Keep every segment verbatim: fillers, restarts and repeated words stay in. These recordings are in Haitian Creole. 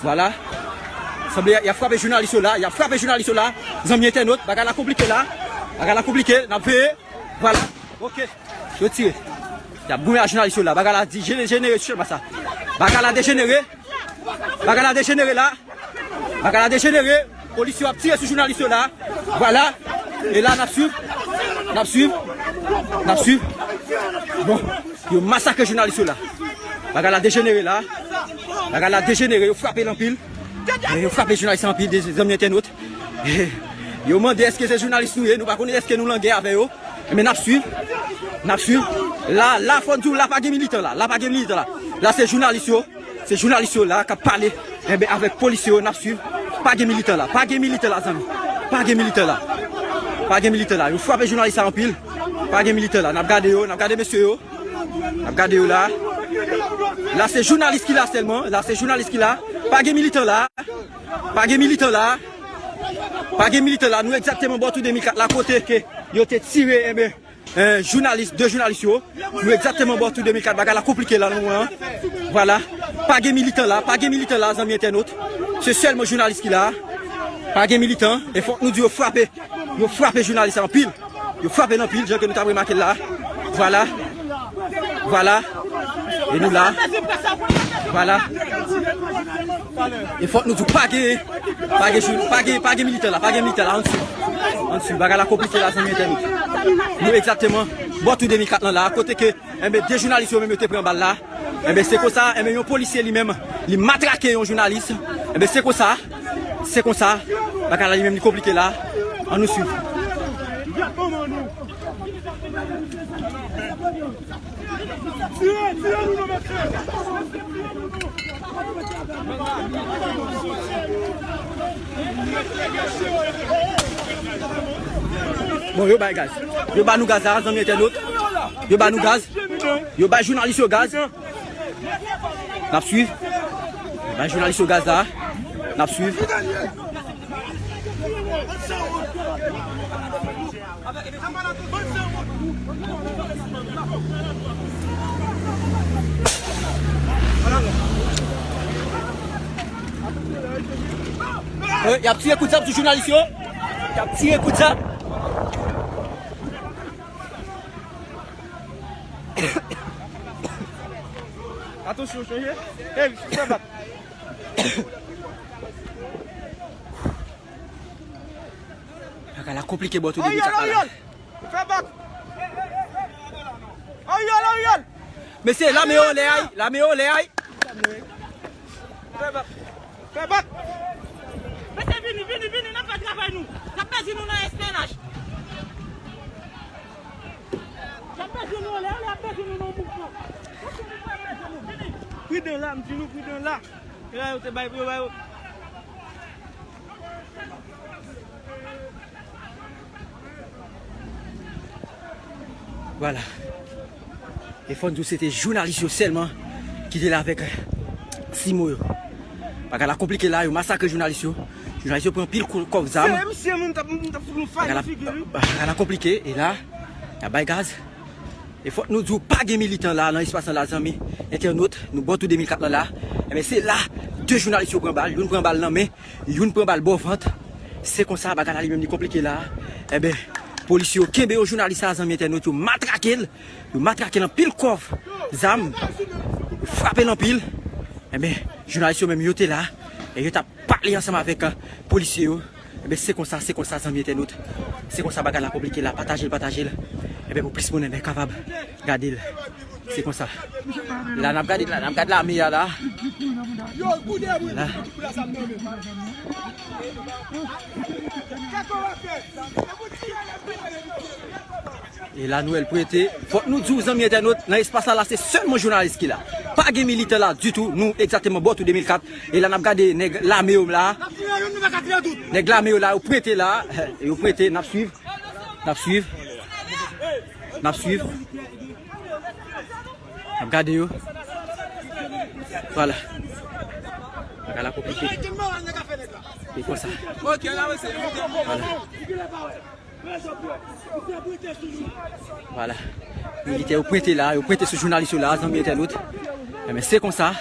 Vwala. Sanble y ap frape jounalis yo la. Y ap frape jounalis yo la. Zanmi entènot, bagay la konplike la. Bagay la konplike. N ap veye. Vwala. Ok. Yo tire. Y ap goumen ak jounalis yo la. Bagay la dejenere sou chèlbas la. Bagay la dejenere. Bagay la dejenere la. Bagay la dejenere. Polis yo ap tire sou jounalis yo la. Vwala. E la, n ap swiv. N ap swiv. N ap swiv. Bon. Yo masakre jounalis yo la. Bagay la dejenere la. Bagay la dejenere. Yo frape l anpil. Yo frape jounalis la anpil, de zanmi entènot. Yo mande èske se jounalis nou ye. Nou pa konnen èske nou lan gè avè yo. Men n ap swiv. N ap swiv. La, la, fò n di w, la pa gen militan la. La pa gen militan la. La, se jounalis yo. Se jounalis yo la k ap pale, enben, avèk polisye yo, n ap swiv. Pa gen militan la. Pa gen militan la, zanmi. Pa gen militan la. Pa gen militan la. Yo frape jounalis la anpil. Pa gen militan la. N ap gade yo. N ap gade mesye yo. N ap gade yo la. La, se jounalis ki la sèlman. La, se jounalis ki la. Pa gen militan la. Pa gen militan la. Pa gen militan la. Nou egzakteman bò tou de mil kat la, kote ke yo te tire, enben, eh, jounalis, de jounalis yo. Nou egzakteman bò tou de mil kat. Bagay la konplike la nan moman an. Vwala. Pa gen militan la. Pa gen militan la, zanmi entènot. Se sèlman jounalis ki la. Pa gen militan. E fòk nou di yo frape. Yo frape jounalis la anpil. Yo frape l anpil, jan ke nou t ap remake l la. Vwala. Vwala. E nou la. Vwala. E fòk nou di w pa gen, pa gen jou-, pa gen, pa gen militan la, pa gen militan la, ann swiv. Ann swiv, bagay la konplike la, zanmi entènot. Nou egzakteman bò tou de mil kat lan la, kote ke, enben, de jounalis yo menm yo te pran bal la. Enben, se konsa, enben, yon polisye li menm, li matrake yon jounalis. Enben, se konsa, se konsa, bagay la li menm li konplike la. Ann nou swiv. Bon, yo bay gaz. Yo ba nou gaz la, zanmi entènot. Yo ba nou gaz. Yo bay jounalis yo gaz. N ap swiv. Yo bay jounalis yo gaz la. N ap swiv. Eh, y ap tire kout zam sou jounalis yo. Y ap tire kout zam. Atansyon, chanje. Ey, fè bak. Bagay la konplike bò tou de mil kat la. Ariel, Ariel! Fè bak! Ariel, Ariel! Mesye, lame yo anlè ay, lame yo anlè ay. Fè bak! Fè bak! Mesye, vini, vini, vini, n ap fè travay nou. N ap pèdi nou nan espyonaj. N ap pèdi nou anlè, anlè, n ap pèdi nou nan mouvman. Pridan la, m di nou pridan la. E la yo te bay, yo bay yo. Vwala. E fò n di w se te jounalis yo sèlman ki te la avèk, eh, Simo yo. Bagay la konplike la, yo masakre jounalis yo. Jounalis yo pran pil kou-, kòb zam. Se misye moun t ap, moun t ap fout nou fay nan figi li. Bagay la konplike, e la, y ap bay gaz. E fòk nou di w pa gen militan la nan espas lan la, zanmi entènot, nou bò tou de mil kat lan la. Enben, se la, de jounalis yo pran bal, youn pran bal nan men, youn pran bal bò vant. Se konsa, bagay la li menm li konplike la. Enben, polis yo kenbe yo jounalis la, zanmi entènot, yo matrake l, yo matrake l anpil kòb zam, yo frape l anpil. Enben, jounalis yo menm yo te la, e yo t ap pale ansanm avèk, eh, polisye yo. Enben, se konsa, se konsa, zanmi entènot. Se konsa bagay la konplike la. Pataje l, pataje l. Enben, pou plis moun, enben, kapab gade l. Se konsa. La, n ap gade, la, n ap gade lame a la. La. E la nou wè l prete. Fòk nou di w, zanmi entènot, nan espas la, la se sèlman jounalis ki la. Pa gen militan la ditou. Nou egzakteman bò tou de mil kat. E la n ap gade nèg lame yo la. Nèg lame yo la, yo prete la. Yo prete, n ap swiv. N ap swiv. N ap swiv. N ap gade yo. Vwala. Bagay la konplike. E konsa. Vwala. Vwala. Militè yo prete la, yo prete sou jounalis yo la, zanmi entènot. Enben, se konsa.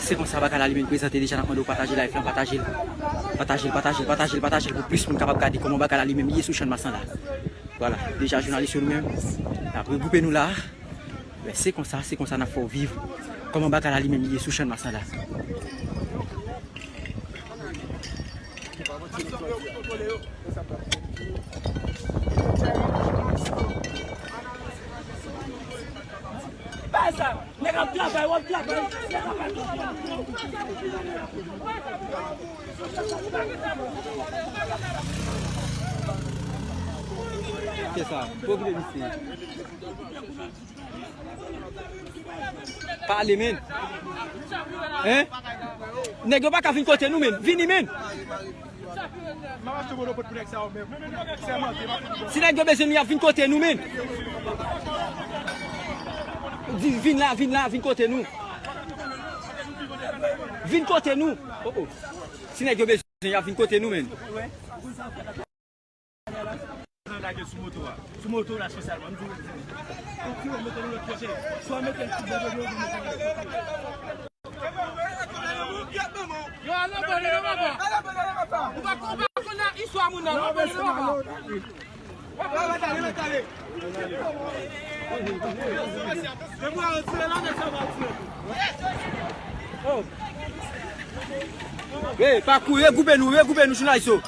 Se konsa bagay la li menm prezante deja, n ap mande w pataje live lan, pataje l. Pataje l, pataje l, pataje l, pataje l pou plis moun kapab gade kòman bagay la li menm ye sou Channmas lan la. Vwala, deja jounalis yo nou menm, n ap regwoupe nou la. Men se konsa, se konsa n ap fè w viv kòman bagay la li menm ye sou Channmas lan la. Bay sa. Nèg ap travay, w ap travay. Ke sa, pwoblèm isi. Pale, men. Hein? Nèg yo pa ka vin kote nou, men. Vini, men. Si nèg yo bezwen nou, y ap vin kote nou, men. Di, vin la, vin la, vin kote nou. Vin kote nou. Oh, oh. Si nèg yo bezwen, y ap vin kote nou, men. Lage sou moto a. Sou moto la espesyalman. M di w. Ou tire moto nou lòt kote. Swa mete l sou bò de nou, ou mete l. Yo, ale bò, ale bò. Ou pa konn, ou pa konn istwa moun nan, ale bò, ale bò. Hey, pa kouri, regwoupe nou, regwoupe nou, jounalis yo.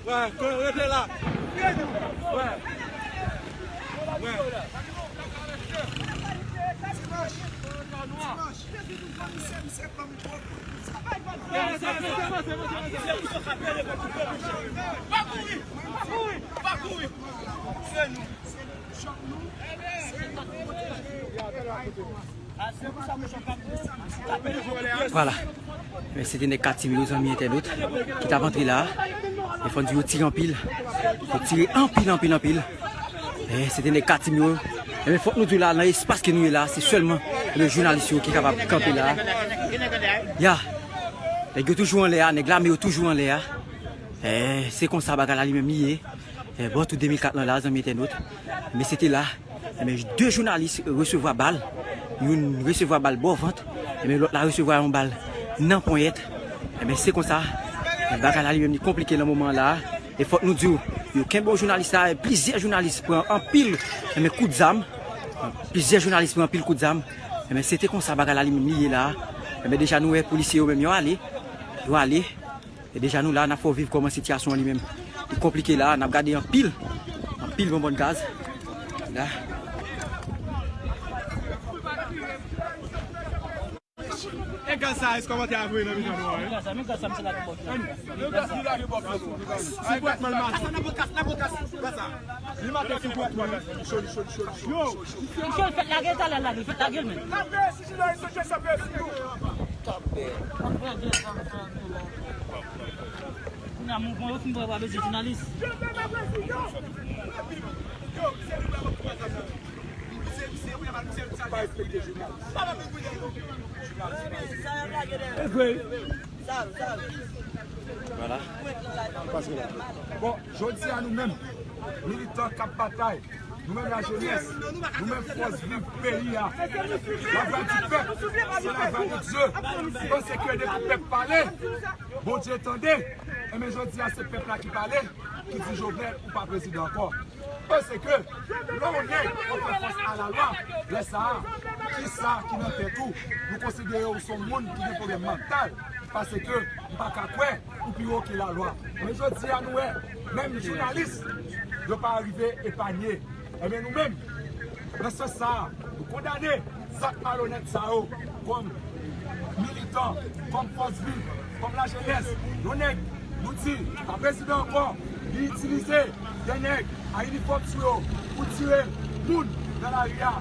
Wè, rete la. Wè. Wè. Vwala. Men se te nèg Katim yo, zanmi entènot, ki t ap antre la. E fò n di yo tire anpil. Yo tire anpil, anpil, anpil. E se te nèg Katim yo. E men fòk nou di w la, nan espas ke nou ye la, se sèlman, e men, jounalis yo ki kapab kanpe la. Ya. Nèg yo toujou anlè a, nèg lame yo toujou anlè a. E se konsa bagay la li menm li ye. E bò tou de mil kat lan la, zanmi entènot. Men se te la. Enben, de jounalis resevwa bal. Youn resevwa bal bò vant. Enben, lòt la resevwa yon bal nan ponyèt. Enben, se konsa. Enben, bagay la li menm li konplike nan moman la. E fòk nou di w, yo kenbe yon jounalis la, e plizyè jounalis pran anpil, enben, kout zam. Plizyè jounalis pran anpil kout zam. Enben, se te konsa bagay la li menm li ye la. Enben, deja nou wè polisye yo menm yo ale. Yo ale. E deja nou la, n ap fè w viv kòman sitiyasyon an li menm. Li konplike la, n ap gade anpil, anpil bonbòn gaz. La. E gaz sa, èske kòmantè a voye nan mitan nou an, wi? Gaz sa, men gaz sa, misye lage bò. Sou bwat mal mache. Gaz sa, nan bòkas, nan bòkas. Gaz sa. Li maten sou bwat mal. Choli, choli, choli, choli. Yo, misye fèk lage, talè lage, fèk lage l menm. Kounye a mouvman yo fin pran pa bezwen jounalis. Vwala. Bon, jodi a nou menm, militan k ap batay, nou menm lajenès, nou menm fòs viv peyi a, lavwa di pèp, se lavwa de Dye. Nou panse ke depi pèp pale, Bondye tande. Enben, jodi a, se pèp la ki pale, ki di Jovenel, ou pa prezidan ankò. Paske, lè yon nèg ap fè fas a lalwa, lè sa a, kisa ki nan tèt ou? Nou konsidere w se yon moun ki gen pwoblèm mantal, paske m pa ka kwè ou pi wo ke lalwa. Men jodi a, nou wè, menm jounalis, yo pa rive epanye. Enben, nou menm, nan sans sa a, nou kondane zak malonèt sa yo kòm militan, kòm fòs viv, kòm lajenès. Yon nèg, nou di, pa prezidan ankò, li itilize de nèg a inifòm sou yo pou tire moun nan lari a,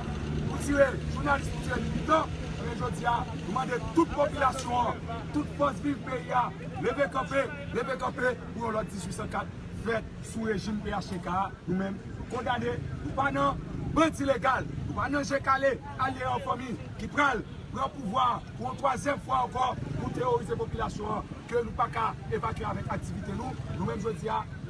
pou tire jounalis, pou tire militan. Enben, jodi a, nou mande tout popilasyon an, tout fòs viv peyi a, leve kanpe, leve kanpe pou yon lòt dizuit san kat fèt sou rejim P H T K a. Nou menm, nou kondane, nou pa nan bandi legal, nou pa nan je kale, alye an fanmi ki pral pran pouvwa a pou yon twazyèm fwa ankò pou teworize popilasyon an, ke nou pa ka evakye avèk aktivite nou. Nou menm, jodi a,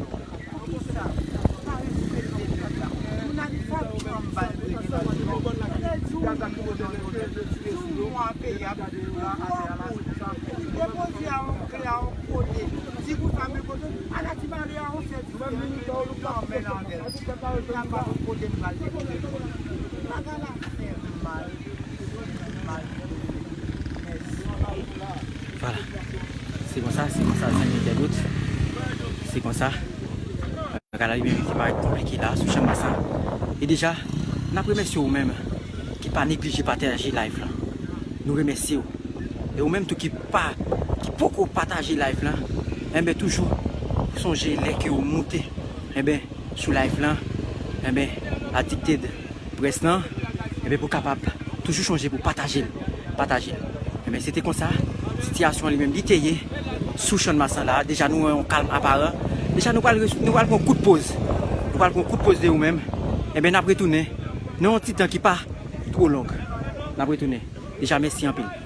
Poukisa? Pa respekte pèp la. Moun Haiti sa ki anba l prete nan li. Lè di w mwa peyi a pou la avè a la. Depoze a yon kle a yon kote. Di pou sa men kote. Ala ti pale a yon sèl ti pale. Nan men nan avè l. Sa pa yon kote m pral depoze. Bagay la fè m mal. Mal. Mèsi. Vwala. Se konsa, se konsa, zanmi entènot. Se konsa. Bagay la li menm ki parèt konplike la sou chanm sa. E deja, n ap remèsye ou menm ki pa neglije pataje live la. Nou remèsye ou. E ou menm tou ki pa, ki poko pataje live la, enben toujou sonje lè ke ou moute, enben sou live la, enben Addicted Press lan, enben pou kapab toujou sonje pou pataje l, pataje l. Enben se te konsa sitiyasyon an li menm li te ye sou Channmas lan la. Deja nou wè yon kalm aparan. Deja nou pral res- nou pral pran kout poz. Nou pral pran kout poz de ou menm. Enben n ap retounen nan yon ti tan ki pa two long. N ap retounen. Deja mèsi anpil.